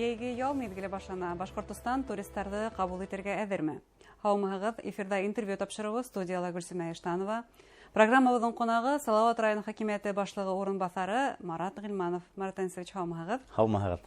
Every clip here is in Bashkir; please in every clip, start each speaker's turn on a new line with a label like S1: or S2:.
S1: Йәйге ял миҙгеле башлана. Башҡортостан туристарҙы ҡабул итергә әҙерме? Һаумыһығыҙ, эфирҙа интервью тапшырыуы, студияла Гөлсимә Иштанова. Программабыҙҙың ҡунағы Салауат районы хакимиәте башлығы урынбаҫары Марат Ғилманов. Марат Әнисович, һаумыһығыҙ.
S2: Һаумыһығыҙ.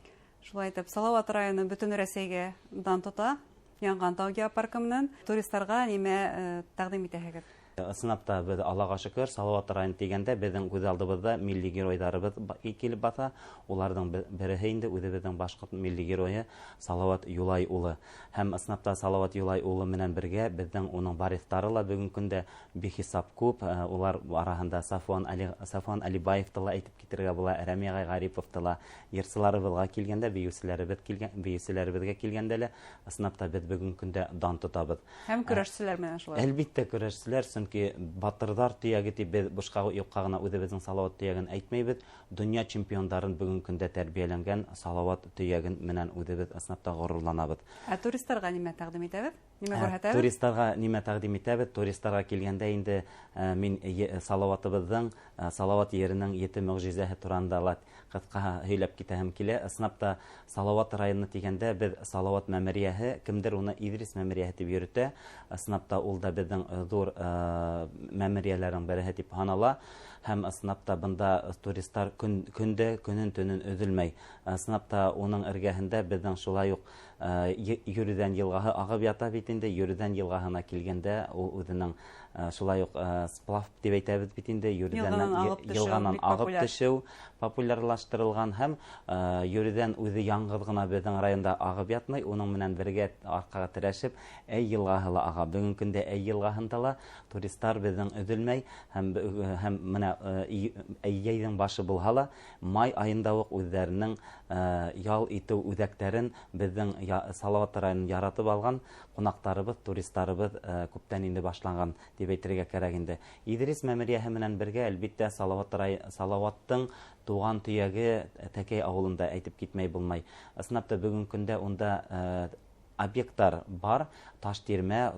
S1: Шулай итеп, Салауат районы бөтөн Рәсәйгә дан тота. Янған тау геопаркы менән туристарға нимә тәҡдим итәһегеҙ?
S2: Ысынлап та, беҙ, Аллаға шөкөр, Салауат районы тигәндә беҙҙең күҙ алдыбыҙҙа милли геройҙарыбыҙ килеп баҫа. Уларҙың береһе инде үҙебеҙҙең башҡорт милли геройы Салауат Юлай улы. Һәм ысынлап та Салауат Юлай улы менән бергә беҙҙең уның вариҫтары ла бөгөнгө көндә бихисап күп. Улар араһында Сафуан Алибаевты ла әйтеп китергә була, Рәми ағай Ғариповты ла. Йырсыларыбыҙға килгәндә, бейеүселәребеҙгә килгәндә лә, ысынлап та беҙ бөгөнгө көндә дан тотабыҙ.
S1: Һәм көрәшселәр менән шулай.
S2: Әлбиттә, көрәшселәр, сөнки батырҙар төйәге тип беҙ бушҡа юҡҡа ғына үҙебеҙҙең Салауат төйәген әйтмәйбеҙ. Донъя чемпиондарын бөгөнгө көндә тәрбиәләнгән Салауат төйәген менән үҙебеҙ ысынлап та ғорурланабыҙ.
S1: Ә туристарға нимә тәҡдим итәбеҙ? Нимә күрһәтәбеҙ?
S2: Туристарға нимә тәҡдим итәбеҙ? Туристарға килгәндә инде мин Салауатыбыҙҙың, Салауат еренең ете мөғжизәһе тураһында ла ҡыҫҡа һөйләп китәһем килә. Ысынлап та Салауат районы тигәндә беҙ Салауат мәмерйәһе, кемдер уны Иҙрис мәмерйәһе тип йөрөтә. Ысынлап та ул да беҙҙең ҙур мәмерйәләрҙең береһе тип һанала. Һәм ысынлап та бында туристар көндә көнөн төнөн өҙөлмәй. Ысынлап та уның эргәһендә беҙҙең шулай уҡ Йөрөҙән йылғаһы ағып ята бит инде. Йөрөҙән йылғаһына килгәндә ул үҙенең шулай уҡ сплав тип әйтәбеҙ бит инде,
S1: Йылғанан ағып төшөү
S2: йылғанан
S1: бик
S2: ағып
S1: популяр.
S2: төшөү популярлаштырылған. Һәм Йөрөҙән үҙе яңғыҙ ғына беҙҙең районда ағып ятмай, уның менән бергә арҡаға терәшеп Әй йылғаһы ла аға. Бөгөнгө көндә Әй йылғаһында ла туристар беҙҙең өҙөлмәй. Һәм бына йәйҙең башы булһа ла май айында уҡ үҙҙәренең ял итеү үҙәктәрен беҙҙең Салауат районын яратып алған ҡунаҡтарыбыҙ, туристарыбыҙ күптән инде башланған тип әйтергә кәрәк инде. Иҙрис мәмерйәһе менән бергә әлбиттә Салауаттың тыуған төйәге Тәкәй ауылында әйтеп китмәй булмай. Ысынлап та бөгөнгө көндә унда объекттар бар, таш тирмә,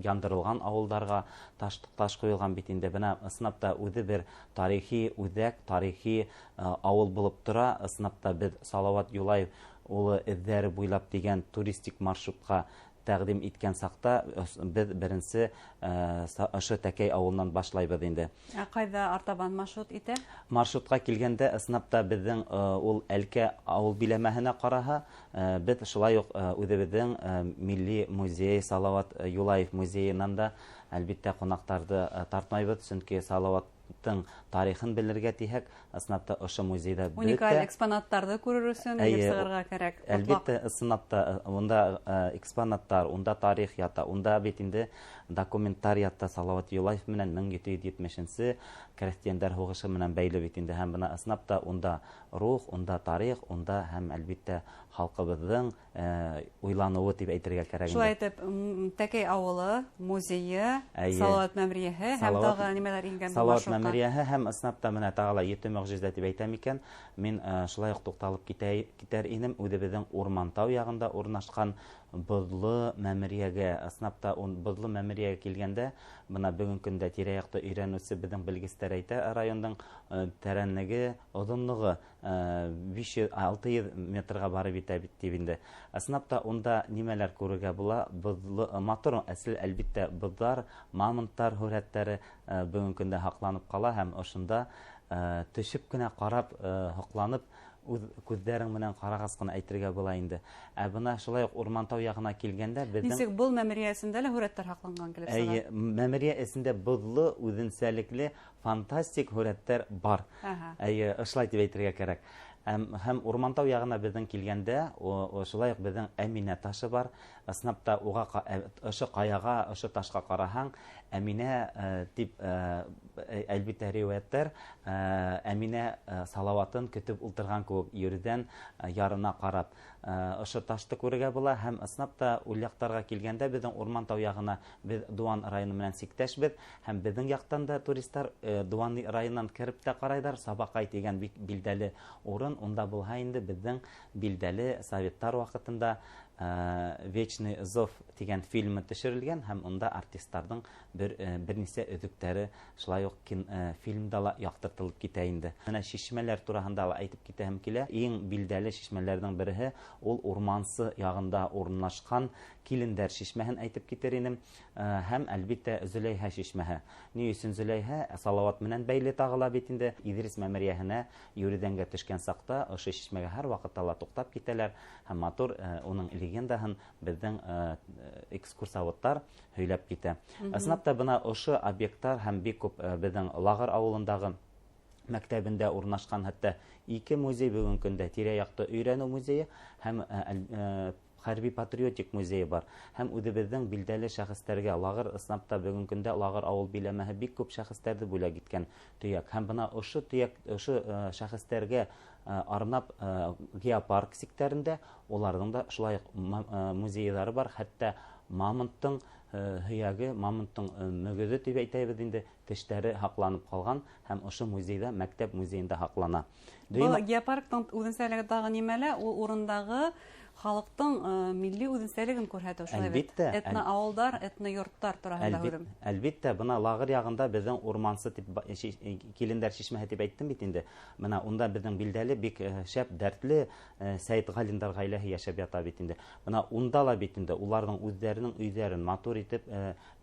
S2: яндырылған ауылдарға таш ҡуйылған бит инде. Бына ысынлап та үҙе бер тарихи үҙәк, тарихи ауыл булып тора. Ысынлап та беҙ Салауат Юлаев улы эҙҙәре буйлап тигән туристик маршрутҡа тәҡдим иткән саҡта беҙ беренсе ошо Тәкәй ауылынан башлайбыҙ инде.
S1: Ә ҡайҙа артабан маршрут итә?
S2: Маршрутҡа килгәндә, ысынлап та беҙҙең ул Әлкә ауыл биләмәһенә ҡараһа, беҙ шулай уҡ үҙебеҙҙең Милли музей, Салауат Юлаев музейынан да әлбиттә ҡунаҡтарҙы тартмайбыҙ, сөнки Салауаттың тарихын белергә тиһәк, ысынлап та ошо музейҙа бөтә
S1: Уникаль экспонаттарҙы күрер өсөн
S2: Эйе,
S1: йөрөп сығырға кәрәк.
S2: Әлбиттә, ысынлап та унда экспонаттар, унда тарих ята, унда бит инде документтар ята Салауат Юлаев менән мең ете йөҙ етмешенсе крәҫтиәндәр һуғышы менән бәйле бит инде. Һәм бына ысынлап та унда рух, унда тарих, унда һәм әлбиттә халҡыбыҙҙың уйланыуы тип әйтергә кәрәк инде.
S1: Шулай итеп, Тәкәй ауылы, музейы,
S2: Эйе.
S1: Салауат мәмерйәһе һәм тағы нимәләр ингән был
S2: Салауат
S1: маршрутҡа?
S2: мәмерйәһе һәм ысынлап та менә тағы ла ете мөғжизә тип әйтәм икән, мин шулай уҡ туҡталып китәр инем үҙебеҙҙең Урмантау яғында урынлашҡан боҙло мәмерйәгә. Ысынлап та боҙло мәмерйәгә килгәндә, бына бөгөнгө көндә тирә-яҡты өйрәнеүсе беҙҙең белгестәр әйтә, райондың тәрәнлеге, оҙонлоғо биш йөҙ, алты йөҙ метрға барып етә бит тип инде. Ысынлап та унда нимәләр күрергә була? Боҙло, матур, әсел әлбиттә боҙҙар, мамонттар һүрәттәре бөгөнгө көндә һаҡланып ҡала һәм ошонда төшөп кенә ҡарап, һоҡланып, үҙ күҙҙәрең менән ҡарағас ҡына әйтергә була инде. Ә бына шулай уҡ Урмантау яғына килгәндә беҙҙең
S1: Нисек был мәмерйә эсендә лә һүрәттәр һаҡланған килеп сыға?
S2: Эйе, мәмерйә эсендә боҙло, үҙенсәлекле, фантастик һүрәттәр бар. Эйе, ошолай тип әйтергә кәрәк. Һәм Урмантау яғына беҙҙең килгәндә, шулай уҡ беҙҙең Әминә ташы бар. Ысынлап та уға ошо ҡаяға, ошо ташҡа ҡараһаң, Әминә тип әлбиттә риүәйәттәр, Әминә Салауатын көтөп ултырған кеүек Йөрөҙән ярына ҡарап. Ошо ташты күрергә була һәм ысынлап та ул яҡтарға килгәндә беҙҙең Урмантау яғына беҙ Дыуан районы менән сиктәшбеҙ һәм беҙҙең яҡтан да туристар Дыуан районынан кереп тә ҡарайҙар. Сабаҡай тигән бик билдәле урын, унда булһа инде беҙҙең билдәле советтар ваҡытында Вечный зов тигән фильмы төшөрөлгән һәм унда артистарҙың бер нисә өҙөктәре шулай уҡ фильмда ла яҡтыртылып китә инде. Бына шишмәләр тураһында ла әйтеп китәһем килә. Иң билдәле шишмәләрҙең береһе ул Урмансы яғында урынлашҡан Килендәр шишмәһен әйтеп китер инем. Һәм әлбиттә Зөләйһә шишмәһе. Ни өсөн Зөләйһә? Салауат менән бәйле тағы ла бит инде. Иҙрис мәмерйәһенә Юридәнгә төшкән саҡта ошо шишмәгә һәр ваҡытта ла туҡтап китәләр һәм матур уның легендаһын беҙҙең экскурсоводтар һөйләп китә. Ысынлап та бына ошо объекттар һәм бик күп беҙҙең Лағыр ауылындағы мәктәбендә урынлашҡан хатта ике музей бөгөнгө көндә тирә-яҡты өйрәнеү музейы һәм хәрби патриотик музейы бар. Һәм үҙебеҙҙең билдәле шәхестәргә Лағыр ысынлап та бөгөнгө көндә Лағыр ауыл биләмәһе бик күп шәхестәрҙе бүләк иткән төйәк. Һәм бына ошо төйәк, ошо шәхестәргә арнап геопарк сиктәрендә уларҙың да шулай уҡ музейҙары бар. Хатта мамонттың һөйәге, мамонттың мөгөҙө тип әйтәбеҙ инде, тештәре һаҡланып ҡалған һәм ошо музейҙа, мәктәп музейында һаҡлана.
S1: Был геопарктың үҙенсәлеге тағы нимәлә? Ул урындағы халыҡтың милли үҙенсәлеген күрһәтеү, шулай бит?
S2: Әлбиттә,
S1: Этно-ауылдар, этно-йорттар тураһында һүҙем.
S2: Әлбиттә, бына Лағыр яғында беҙҙең Урмансы тип Килендәр шишмәһе тип әйттем бит инде. Бына унда беҙҙең билдәле бик шәп, дәртле Сәйетғалиндар ғаиләһе йәшәп ята бит инде. Бына унда ла бит инде уларҙың үҙҙәренең өйҙәрен матур итеп,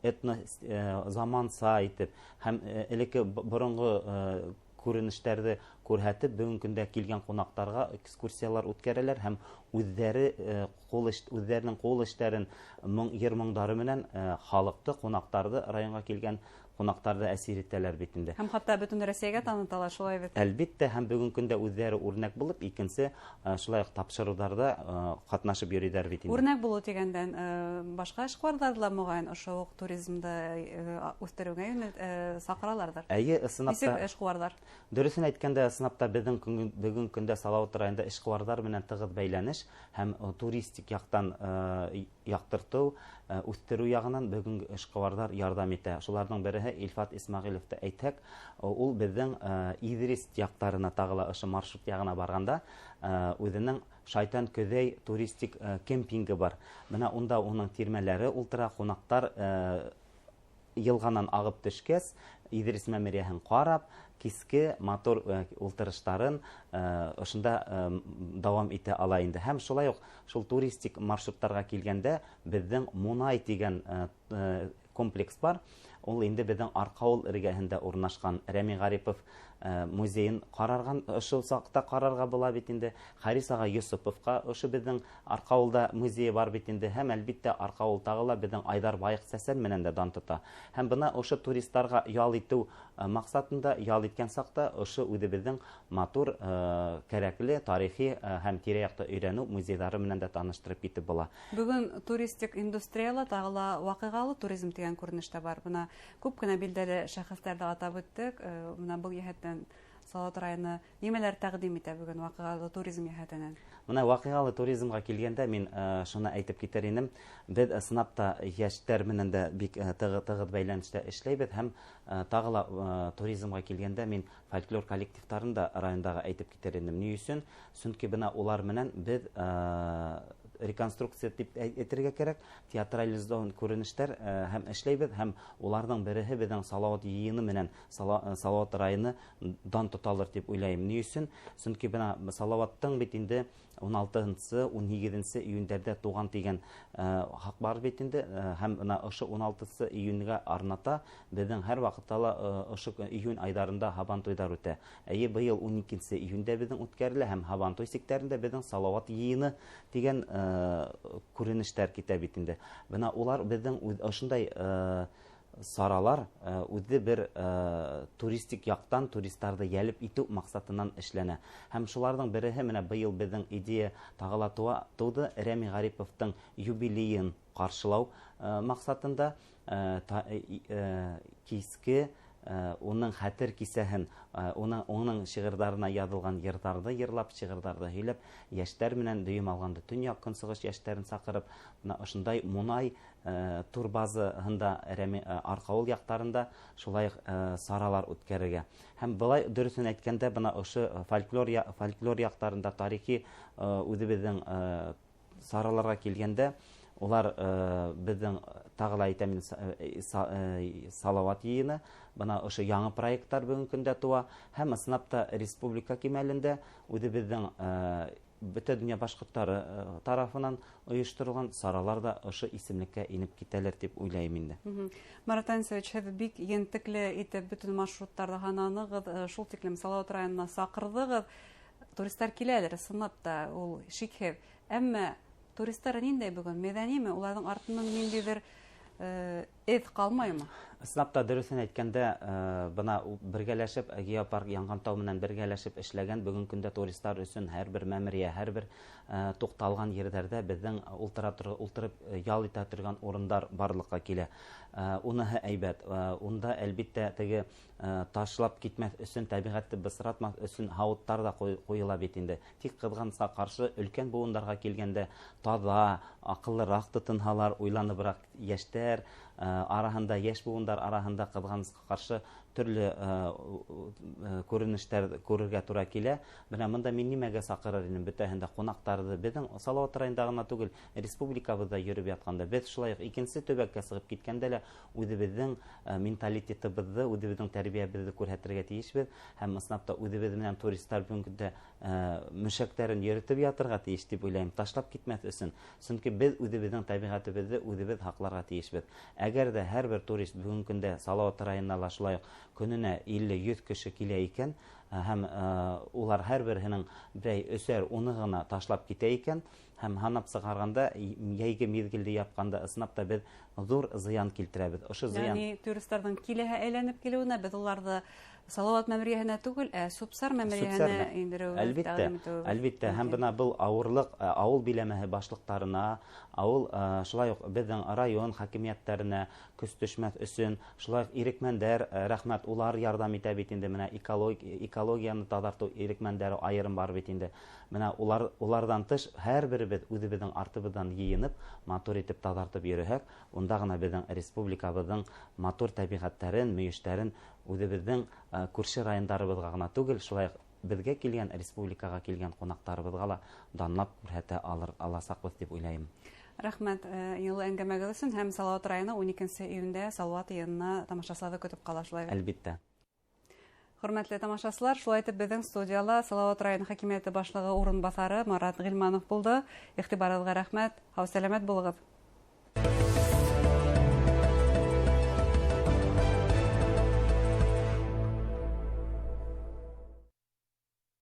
S2: этно заманса итеп һәм элекке боронғо күренештәрҙе күрһәтеп, бөгөнгө көндә килгән ҡунаҡтарға экскурсиялар үткәрәләр һәм үҙҙәренең ҡул эштәрен йыр моңдары менән халыҡты, ҡунаҡтарҙы, районға килгән ҡунаҡтарҙы әсир итәләр бит инде.
S1: Һәм хатта бөтөн Рәсәйгә таныталар, шулай бит?
S2: Әлбиттә, һәм бөгөнгө көндә үҙҙәре үрнәк булып, икенсе шулай уҡ тапшырыуҙарҙа ҡатнашып йөрөйҙәр бит инде.
S1: Үрнәк булыу тигәндән башҡа эшҡыуарҙар ҙа моғайын ошо уҡ туризмды үҫтереүгә йүнәл саҡыраларҙыр.
S2: Эйе, ысынлап
S1: Нисек
S2: та.
S1: эшҡыуарҙар?
S2: Дөрөҫөн әйткәндә, ысынлап та беҙҙең бөгөнгө көндә Салауат районында эшҡыуарҙар менән тығыҙ бәйләнеш һәм туристик яҡтан яҡтыртыу, үҫтереү яғынан бөгөнгө эшҡыуарҙар ярҙам итә. Шуларҙың береһе Илфат Исмәғиловты әйтһәк, ул беҙҙең Иҙрис яҡтарына тағы ла ошо маршрут яғына барғанда үҙенең Шайтан Көҙәй туристик кемпингы бар. Бына унда уның тирмәләре ултыра, ҡунаҡтар йылғанан ағып төшкәс, Иҙрис мәмерйәһен ҡарап, киске матур ултырыштарын ошонда дауам итә ала инде. Һәм шулай уҡ шул туристик маршруттарға килгәндә беҙҙең Мунай тигән комплекс бар. Ул инде беҙҙең Арҡауыл эргәһендә урынлашҡан Рәми Ғарипов музейын ҡарарған, ошо саҡта ҡарарға була бит инде. Харис ағай Йосоповҡа ошо беҙҙең Арҡауылда музейы бар бит инде. Һәм әлбиттә Арҡауыл тағы ла беҙҙең Айҙар Байыҡ Сәсән менән дә дан тота. Һәм бына ошо туристарға ял итеү маҡсатында ял иткән саҡта ошо үҙебеҙҙең матур, кәрәкле тарихи һәм тирә-яҡты өйрәнеү музейҙары менән дә таныштырып китеп була.
S1: Бөгөн туристик индустрияла тағы ла ваҡиғалы туризм тигән күренеш тә бар. Бына күп кенә билдәле шәхестәрҙе атап үттек. Бына был йәһәттән Салауат районы нимәләр тәҡдим итә бөгөн ваҡиғалы туризм йәһәтенән?
S2: Бына ваҡиғалы туризмға килгәндә мин шуны әйтеп китер инем. Беҙ ысынлап та йәштәр менән дә бик тығыҙ бәйләнештә эшләйбеҙ һәм тағы ла туризмға килгәндә мин фольклор коллективтарын да райондағы әйтеп китер инем. Ни өсөн? Сөнки бына улар менән беҙ реконструкция тип әйтергә кәрәк, театрализован күренештәр һәм эшләйбеҙ, һәм уларҙың береһе беҙҙең Салауат йыйыны менән Салауат районы дан тоталыр тип уйлайым. Ни өсөн? Сөнки бына Салауаттың бит инде ун алтынсы, ун һигеҙенсе июндәрҙә туған тигән хаҡ бар бит инде, һәм бына ошо ун алтынсы июньгә арната беҙҙең һәр ваҡытта ла ошо июнь айҙарында һабантуйҙар үтә. Эйе, быйыл ун икенсе июндә беҙҙең үткәрелә һәм һабантуй сиктәрендә беҙҙең Салауат йыйыны тигән күренештәр китә бит инде. Бына улар беҙҙең ошондай саралар үҙе бер туристик яҡтан туристарҙы йәлеп итеү маҡсатынан эшләнә. Һәм шуларҙың береһе менә быйыл беҙҙең идея тағы ла тыуҙы Рәми Ғариповтың юбилейын ҡаршылау маҡсатында киске уның хәтер кисәһен, уның шиғырҙарына яҙылған йырҙарҙы йырлап, шиғырҙарҙы һөйләп, йәштәр менән дөйөм алғанда төньяҡ көнсығыш йәштәрен саҡырып, бына ошондай Мунай турбазаһында, Арҡауыл яҡтарында шулай саралар үткәрергә. Һәм былай дөрөҫөн әйткәндә, бына ошо фольклор яҡтарында тарихи үҙебеҙҙең сараларға килгәндә, улар беҙҙең тағы ла әйтәм, Салауат йыйыны, бына ошо яңы проекттар бөгөнгө көндә тыуа. Һәм ысынлап та республика кимәлендә үҙебеҙҙең бөтә донъя башҡорттары тарафынан ойошторолған саралар да ошо исемлеккә инеп китәләр тип уйлайым инде.
S1: Марат Анисович, һеҙ бик ентекле итеп бөтөн маршруттарҙы һананығыҙ, шул тиклем Салауат районына саҡырҙығыҙ. Туристар киләлер, ысынлап та, ул шикһеҙ. Әммә туристар ниндәй бөгөн? Мәҙәниме? Уларҙың артынан ниндәйҙер эҙ ҡалмаймы?
S2: Ысынлап та дөрөҫөн әйткәндә, бына бергәләшеп геопарк Янғантау менән бергәләшеп эшләгән бөгөнгө көндә туристар өсөн һәр бер мәмерйә, һәр бер туҡталған ерҙәрҙә беҙҙең ултырып ял итә торған урындар барлыҡҡа килә. Уныһы әйбәт. Унда әлбиттә теге ташлап китмәҫ өсөн, тәбиғәтте бысратмаҫ өсөн һауыттар ҙа ҡуйыла бит инде. Тик ҡыҙғанысҡа ҡаршы өлкән быуындарға килгәндә таҙа, аҡыллыраҡ тотонһалар, уйланыбыраҡ йәштәр араһында, йәш быуындар араһында ҡыҙғанысҡа ҡаршы төрлө күренештәр күрергә тура килә. Бына бында мин нимәгә саҡырыр инем бөтәһен дә ҡунаҡтарҙы, беҙҙең Салауат районында ғына түгел, республикабыҙҙа йөрөп ятҡанда, беҙ шулай уҡ икенсе төбәккә сығып киткәндә лә үҙебеҙҙең менталитетыбыҙҙы, үҙебеҙҙең тәрбиәбеҙҙе күрһәтергә тейешбеҙ. Һәм ысынлап та үҙебеҙ менән туристар бөгөнгө көндә мөшәктәрен йөрөтөп ятырға тейеш тип уйлайым, ташлап китмәҫ өсөн. Сөнки беҙ үҙебеҙҙең тәбиғәтебеҙҙе үҙебеҙ һаҡларға тейешбеҙ. Әгәр ҙә һәр бер турист бөгөнгө көндә Салауат районына ла шулай уҡ көнөнә 50-100 кеше килә икән, һәм улар һәр береһенең берәй өсәр уны ғына ташлап китә икән, һәм һанап сығарғанда, йәйге миҙгелде япҡанда ысынлап та беҙ ҙур зыян килтерәбеҙ. Ошо зыян.
S1: Ягъни туристарҙың киләһе әйләнеп килеүенә беҙ уларҙы Салауат мәмерйәһенә түгел, ә Супсар мәмерйәһенә индереү.
S2: Әлбиттә, әлбиттә. Һәм бына был ауырлыҡ ауыл биләмәһе башлыҡтарына, ауыл шулай уҡ беҙҙең район хакимиәттәренә көс төшмәҫ өсөн, шулай уҡ ирекмәндәр, рәхмәт, улар ярҙам итә бит инде. Менә экологияны таҙартыу ирекмәндәре айырым бар бит инде. Менә уларҙан тыш һәр беребеҙ үҙебеҙҙең артыбыҙҙан йыйынып, матур итеп таҙартып йөрөһәк, унда ғына беҙҙең республикабыҙҙың матур тәбиғәттәрен, мөйөштәрен үҙебеҙҙең күрше райондарыбыҙға ғына түгел, шулай уҡ беҙгә килгән, республикаға килгән ҡунаҡтарыбыҙға ла данлап күрһәтә аласаҡбыҙ тип уйлайым.
S1: Рәхмәт йылы әңгәмәгеҙ өсөн. Һәм Салауат районы 12 июндә Салауат йыйынына тамашасыларҙы көтөп ҡала, шулай бит?
S2: Әлбиттә.
S1: Хөрмәтле тамашасылар, шулай итеп беҙҙең студияла Салауат районы хакимиәте башлығы урынбаҫары Марат Ғилманов булды. Иғтибарығыҙға рәхмәт. Һау-сәләмәт булығыҙ.